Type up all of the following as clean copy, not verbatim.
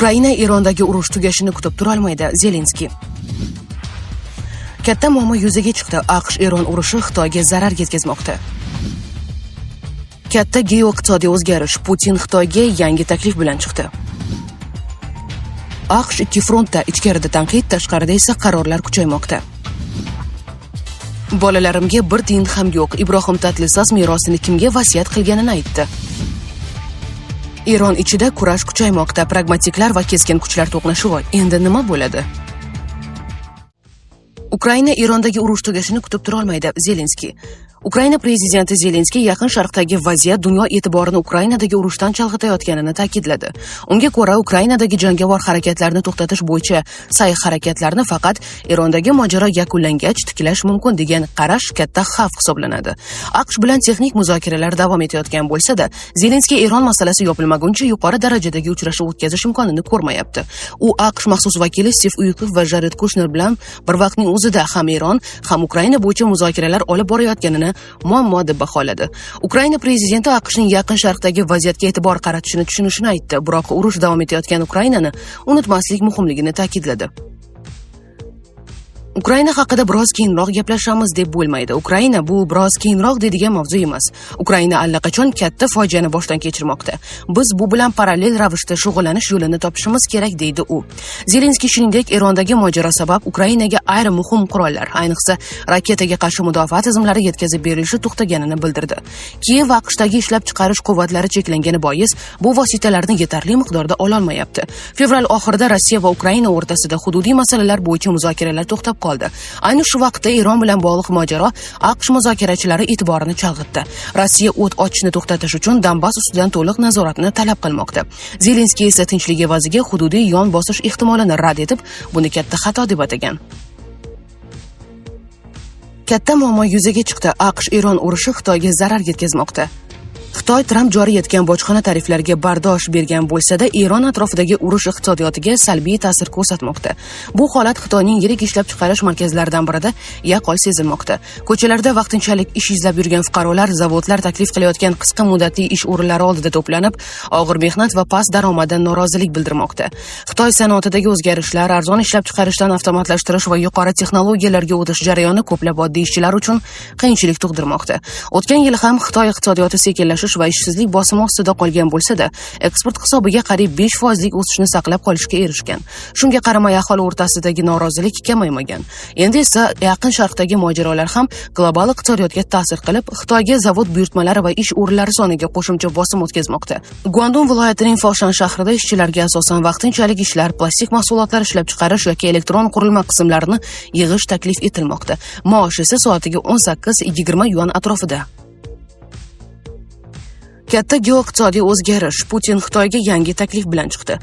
Ukraina Erondagi urush tugashini kutib turolmaydi – Zelenskiy. Katta muammo yuzaga chiqdi. AQSh-Eron urushi Xitoyga zarar yetkazmoqda. Katta geoiqtisodiy o'zgarish. Putin Xitoyga yangi taklif bilan chiqdi. AQSh ikki frontda: ichkarida tanqid, tashqarida esa qarorlar kuchaymoqda. Bolalarimga bir tiyin ham yo'q. Ibrohim Tatlisas merosini kimga vasiyat qilganini aytdi. Eron ichida kurash kuchaymoqda. Pragmatiklar va keskin kuchlar to'qnashuvi. Endi nima bo'ladi? Ukraina Erondagi urush tugashini kutib turolmaydi – Zelenskiy. Ukraina prezidenti Zelenskiy Yaqin Sharqdagi vaziyat dunyo e'tiborini Ukrainadagi urushdan chalg'itayotganini ta'kidladi. Unga ko'ra, Ukrainadagi jangovar harakatlarni to'xtatish bo'yicha sa'y-harakatlarni faqat Erondagi mojaro yakunlangach tiklash mumkin degan qarash katta xavf hisoblanadi. AQSh bilan texnik muzokaralar davom etayotgan bo'lsa-da, Zelenskiy Eron masalasi yopilmaguncha yuqori darajadagi uchrashuv o'tkazish imkonini ko'rmayapti. U AQSh maxsus vakili Stiv Uitkoff va Jared Kushner bilan bir vaqtning o'zida ham Eron, ham Ukraina bo'yicha muzokaralar olib borayotganini muammo deb baholadi. Ukraina prezidenti AQShning Yaqin Sharqdagi vaziyatga e'tibor qaratishini tushunishini aytdi, biroq urush davom etayotgan Ukrainani unutmaslik muhimligini ta'kidladi. Ukraina haqida biroz keyinroq gaplashamiz deb bo'lmaydi. Ukraina bu biroz keyinroq deydigan mavzu emas. Ukraina allaqachon katta fojiani boshdan kechirmoqda. Biz bu bilan parallel ravishda shug'ullanish yo'lini topishimiz kerak, deydi u. Zelenskiy shuningdek Erondagi mojaro sabab Ukrainaga ayrim muhim qurollar, ayniqsa raketaga qarshi mudofaa tizimlari yetkazib berilishi to'xtaganini bildirdi. Kiyev AQShdagi ishlab chiqarish quvvatlari cheklangani bois bu vositalarni yetarli miqdorda ololmayapti. Fevral oxirida Rossiya va Ukraina o'rtasida hududiy masalalar bo'yicha muzokaralar to'xtab qoldi. Ayni shu vaqtda Eron bilan bog'liq mojaro AQSh muzokarachilari e'tiborini chalg'itdi. Rossiya o't ochishni to'xtatish uchun Donbass ustidan to'liq nazoratni talab qilmoqda. Zelenskiy esa tinchlik evaziga hududiy yon bosish ehtimolini rad etib, buni katta xato deb atagan. Katta muammo yuzaga chiqdi. AQSh-Eron urushi Xitoyga zarar yetkazmoqda. Xitoy Tramp joriy etgan bojxona tariflariga bardosh bergan bo'lsa-da, Eron atrofidagi urush iqtisodiyotiga salbiy ta'sir ko'rsatmoqda. Bu holat Xitoyning yirik ishlab chiqarish markazlaridan birida yaqqol sezilmoqda. Ko'chalarda vaqtinchalik ish izlab yurgan fuqarolar zavodlar taklif qilayotgan qisqa muddatli ish o'rinlari oldida to'planib, og'ir mehnat va past daromaddan norozilik bildirmoqda. Xitoy sanoatidagi o'zgarishlar, arzon ishlab chiqarishdan avtomatlashtirish va yuqori texnologiyalarga o'tish jarayoni ko'plab oddiy ishchilar uchun qiyinchilik tug'dirmoqda. O'tgan yil ham Xitoy iqtisodiyoti sekinlashish va ishsizlik bosimi ostida qolgan bo'lsa-da, eksport hisobiga qariyb 5 foizlik o'sishni saqlab qolishga erishgan. Shunga qaramay, aholi o'rtasidagi norozilik kamaymagan. Endi esa Yaqin Sharqdagi mojarolar ham global iqtisodiyotga ta'sir qilib, Xitoyga zavod buyurtmalari va ish o'rinlari soniga qo'shimcha bosim o'tkazmoqda. Guandun viloyatining Foshan shahrida ishchilarga asosan vaqtinchalik ishlar, plastik mahsulotlar ishlab chiqarish yoki elektron qurilma qismlarini yig'ish taklif etilmoqda. Maosh esa soatiga 18-20 yuan atrofida. Katta geoiqtisodiy o'zgarish. Putin Xitoyga yangi taklif bilan chiqdi.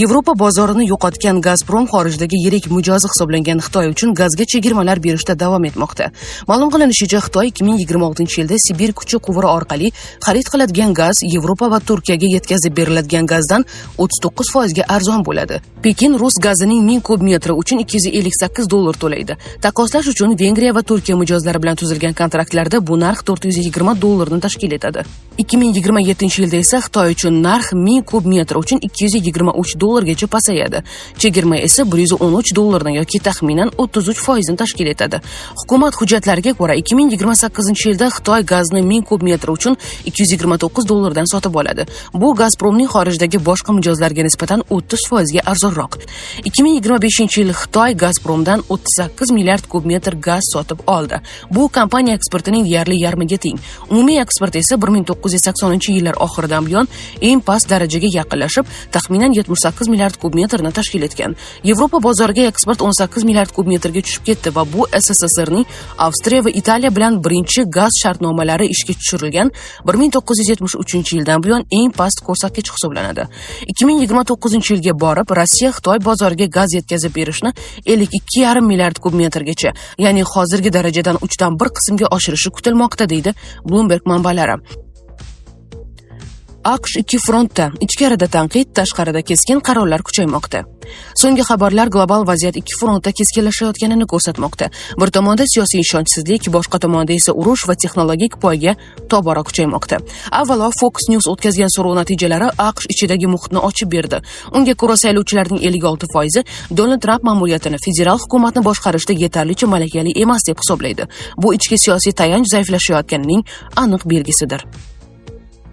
Yevropa bozorini yo'qotgan Gazprom xorijdagi yirik mijozi hisoblangan Xitoy uchun gazga chegirmalar berishda davom etmoqda. Ma'lum qilinishicha, Xitoy 2026-yilda Sibir kuchi quvuri orqali xarid qiladigan gaz Yevropa va Turkiyaga yetkazib beriladigan gazdan 39% ga arzon bo'ladi. Pekin rus gazining 1000 kub metri uchun 258 dollar to'laydi. Taqqoslash uchun, Vengriya va Turkiya mijozlari bilan tuzilgan kontraktlarda bu narx 420 dollarni tashkil etadi. 2027-yilda esa Xitoy uchun narx 1000 kub metr uchun 223 dollargacha pasayadi. Chegirma esa 113 dollarni yoki taxminan 33 foizni tashkil etadi. Hukumat hujjatlariga ko'ra, 2028-yilda Xitoy gazni 1000 kub metr uchun 229 dollardan sotib oladi. Bu Gazpromning xorijdagi boshqa mijozlarga nisbatan 30 foizga arzonroq. 2025-yil Xitoy Gazpromdan 38 milliard kub metr gaz sotib oldi. Bu kompaniya eksportining deyarli yarmiga teng. Umumiy eksport esa 1980-yillar oxiridan buyon eng past darajaga yaqinlashib, taxminan 78 milliard kub metrni tashkil etgan. Yevropa bozoriga eksport 18 milliard kub metrga tushib ketdi va bu SSSRning Avstriya va Italiya bilan birinchi gaz shartnomalari ishga tushirilgan 1973-yildan buyon eng past ko'rsatkich hisoblanadi. 2029-yilga borib Rossiya Xitoy bozoriga gaz yetkazib berishni 52,5 milliard kub metrgacha, ya'ni hozirgi darajadan uchdan bir qismga oshirishi kutilmoqda, deydi Bloomberg manbalari. AQSh ikki frontda, ichkarida tanqid, tashqarida keskin qarorlar kuchaymoqda. So'nggi xabarlar global vaziyat ikki frontda keskinlashayotganini ko'rsatmoqda. Bir tomonda siyosiy ishonchsizlik, boshqa tomonda esa urush va texnologik poyga tobora kuchaymoqda. Avvalo Fox News o'tkazgan so'rov natijalari AQSh ichidagi muhitni ochib berdi. Unga ko'ra, saylovchilarning 56% Donald Tramp ma'muriyatini federal hukumatni boshqarishda yetarlicha malakali emas deb hisoblaydi. Bu ichki siyosiy tayanch zaiflashayotganining aniq belgisidir.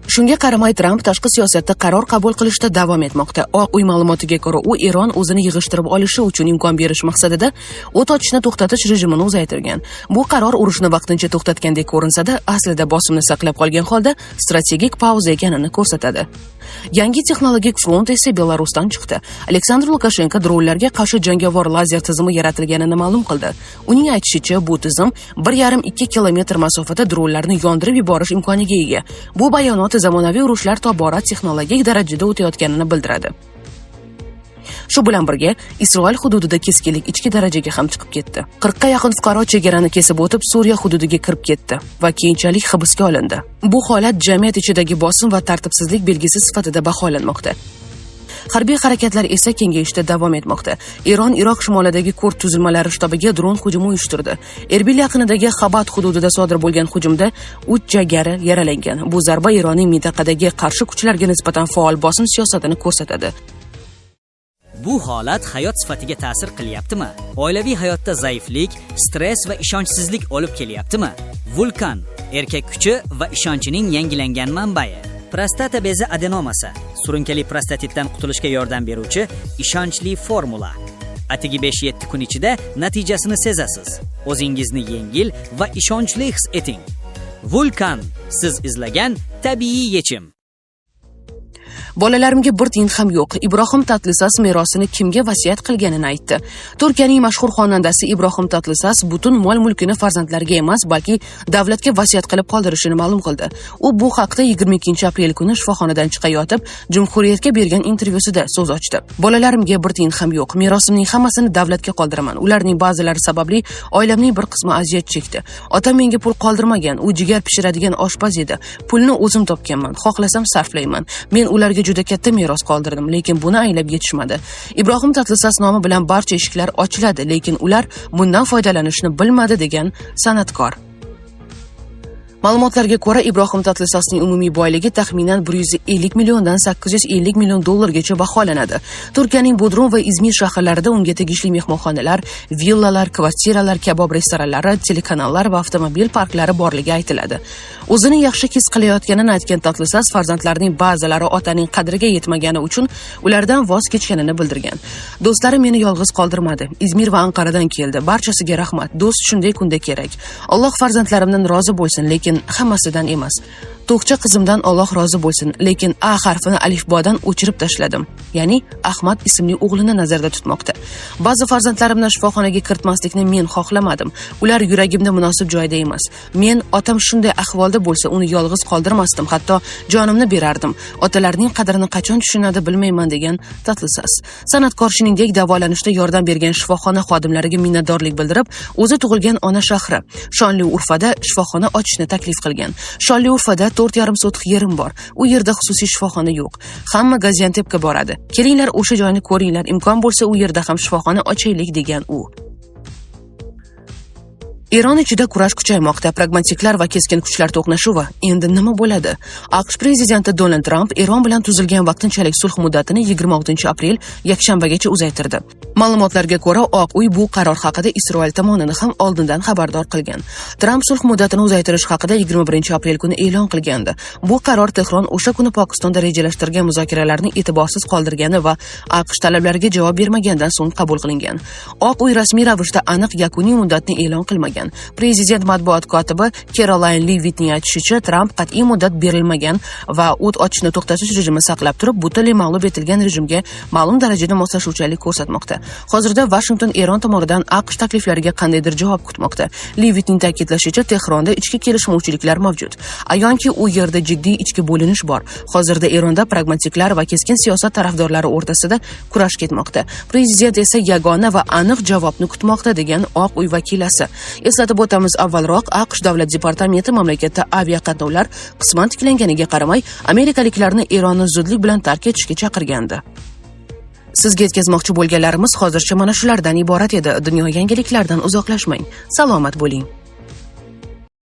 Shunga qaramay, Tramp tashqi siyosatda qaror qabul qilishda davom etmoqda. Oq uy ma'lumotiga ko'ra, u Eron o'zini yig'ishtirib olishi uchun imkon berish maqsadida o't ochishni to'xtatish rejimini uzaytirgan. Bu qaror urushni vaqtincha to'xtatgandek ko'rinsa-da, aslida bosimni saqlab qolgan holda strategik pauza ekanini ko'rsatadi. Yangi texnologik front esa Belarusdan chiqdi. Aleksandr Lukashenko dronlarga qarshi jangovar lazer tizimi yaratilganini ma'lum qildi. Uning aytishicha, bu tizim 1,5-2 kilometr masofada dronlarni yondirib yuborish imkoniga ega. Bu bayonot zamonaviy urushlar tobora texnologik darajada o'tayotganini bildiradi. Shu bilan birga, Isroil hududida keskinlik ichki darajaga ham chiqib ketdi. 40 ga yaqin fuqaro chegarani kesib o'tib, Suriya hududiga kirib ketdi va keyinchalik hibsga olindi. Bu holat jamiyat ichidagi bosim va tartibsizlik belgisi sifatida baholanmoqda. Harbiy harakatlar esa kengayishda davom etmoqda. Eron Iroq shimolidagi kurd tuzilmalari shtabiga dron hujumi uyushtirdi. Erbil yaqinidagi Xabat hududida sodir bo'lgan hujumda 3 jangari yaralangan. Bu zarba Eronning mintaqadagi qarshi kuchlarga nisbatan faol bosim siyosatini ko'rsatadi. Bu holat hayot sifatiga ta'sir qilyaptimi? Oilaviy hayotda zaiflik, stress va ishonchsizlik olib kelyaptimi? Vulkan erkak kuchi va ishonchining yangilangan manbai. Prostata bezi adenomasi, surunkali prostatitdan qutulishga yordam beruvchi ishonchli formula. Atigi 5-7 kun ichida natijasini sezasiz. O'zingizni yengil va ishonchli his eting. Vulkan siz izlagan tabiiy yechim. Bolalarimga bir tiyin ham yo'q. Ibrohim Tatlisas merosini kimga vasiyat qilganini aytdi. Turkiyaning mashhur xonandasi Ibrohim Tatlisas butun mol-mulkini farzandlariga emas, balki davlatga vasiyat qilib qoldirishini ma'lum qildi. U bu haqda 22-aprel kuni shifoxonadan chiqayotib, Cumhuriyetga bergan intervyusida so'z ochdi. Bolalarimga bir tiyin ham yo'q. Merosimning hammasini davlatga qoldiraman. Ularning ba'zilari sababli oilamning bir qismi aziyat chekdi. Otam menga pul qoldirmagan. U jigar pishiradigan oshpaz edi. Pulni o'zim topganman. Xohlasam sarflayman. Men ularga juda katta meros qoldirdim, lekin buni anglab yetishmadi. Ibrohim Tatlisas nomi bilan barcha eshiklar ochiladi, lekin ular bundan foydalanishni bilmadi, degan san'atkor. Ma'lumotlarga ko'ra, Ibrohim Tatlisasning umumiy boyligi taxminan 150 milliondan 850 million dollargacha baholanadi. Turkiyaning Bodrum va Izmir shaharlarida unga tegishli mehmonxonalar, villalar, kvartiralar, kabob restoranlari, telekanallar va avtomobil parklari borligi aytiladi. O'zini yaxshi his qilayotganini aytgan Tatlisas farzandlarining ba'zilari otaning qadriga yetmagani uchun ulardan voz kechganini bildirgan. Do'stlarim meni yolg'iz qoldirmadi. Izmir va Anqaradan keldi. Barchasiga rahmat. Do'st shunday kunda kerak. Alloh farzandlarimdan rozi bo'lsin, lekin hammasidan emas. To'qcha qizimdan Alloh rozi bo'lsin, lekin A harfini alifbodan o'chirib tashladim. Ya'ni Ahmad ismli o'g'lini nazarda tutmoqda. Ba'zi farzandlarimni shifoxonaga kiritmaslikni men xohlamadim. Ular yuragimda munosib joyda emas. Men otam shunday ahvolda bo'lsa, uni yolg'iz qoldirmasdim, hatto jonimni berardim. Otalarning qadrini qachon tushunadi bilmayman, degan Tatlisas. San'atkor shuningdek davolanishda yordam bergan shifoxona xodimlariga minnatdorlik bildirib, o'zi tug'ilgan ona shahri Shonli Urfada shifoxona ochishni taklif qilgan. Shonli Urfada 4,5 sotix yerim bor. U yerda xususiy shifoxona yo'q. Hamma Gaziantepga boradi. Kelinglar, o'sha joyni ko'ringlar. Imkon bo'lsa, u yerda ham shifoxona ochaylik, degan u. Eron ichida kurash kuchaymoqda. Pragmatiklar va keskin kuchlar to'qnashuvi. Endi nima bo'ladi? AQSh prezidenti Donald Tramp Eron bilan tuzilgan vaqtinchalik sulh muddatini 26 aprel yakshanbagacha uzaytirdi. Ma'lumotlarga ko'ra, Oq uy bu qaror haqida Isroil tomonini ham oldindan xabardor qilgan. Tramp sulh muddatini uzaytirish haqida 21 aprel kuni e'lon qilgandi. Bu qaror Tehron o'sha kuni Pokistonda rejalashtirgan muzokaralarni e'tiborsiz qoldirgani va AQSh talablariga javob bermagandan so'ng qabul qilingan. Oq uy rasmiy ravishda aniq yakuniy muddatni e'lon qilmagan. Prezident matbuot kotibi Kerolayn Livitning aytishicha, Tramp qat'iy muddat berilmagan va o't ochishni to'xtatish rejimi saqlab turib, butunlay mag'lub etilgan rejimga ma'lum darajada moslashuvchanlik ko'rsatmoqda. Hozirda Vashington Eron tomonidan AQSh takliflariga qandaydir javob kutmoqda. Livitning ta'kidlashicha, Tehronda ichki kelishmovchiliklar mavjud. Ayonki, u yerda jiddiy ichki bo'linish bor. Hozirda Eronda pragmatiklar va keskin siyosat tarafdorlari o'rtasida kurash ketmoqda. Prezident esa yagona va aniq javobni kutmoqda, degan Oq uy vakilasi. Eslatib o'tamiz, avvalroq AQSh davlat departamenti mamlakatda aviaqatnovlar qisman tiklanganiga qaramay, amerikaliklarni Eronni zudlik bilan tark etishga chaqirgandi. Sizga yetkazmoqchi bo'lganlarimiz hozircha mana shulardan iborat edi. Dunyo yangiliklaridan uzoqlashmang. Salomat bo'ling.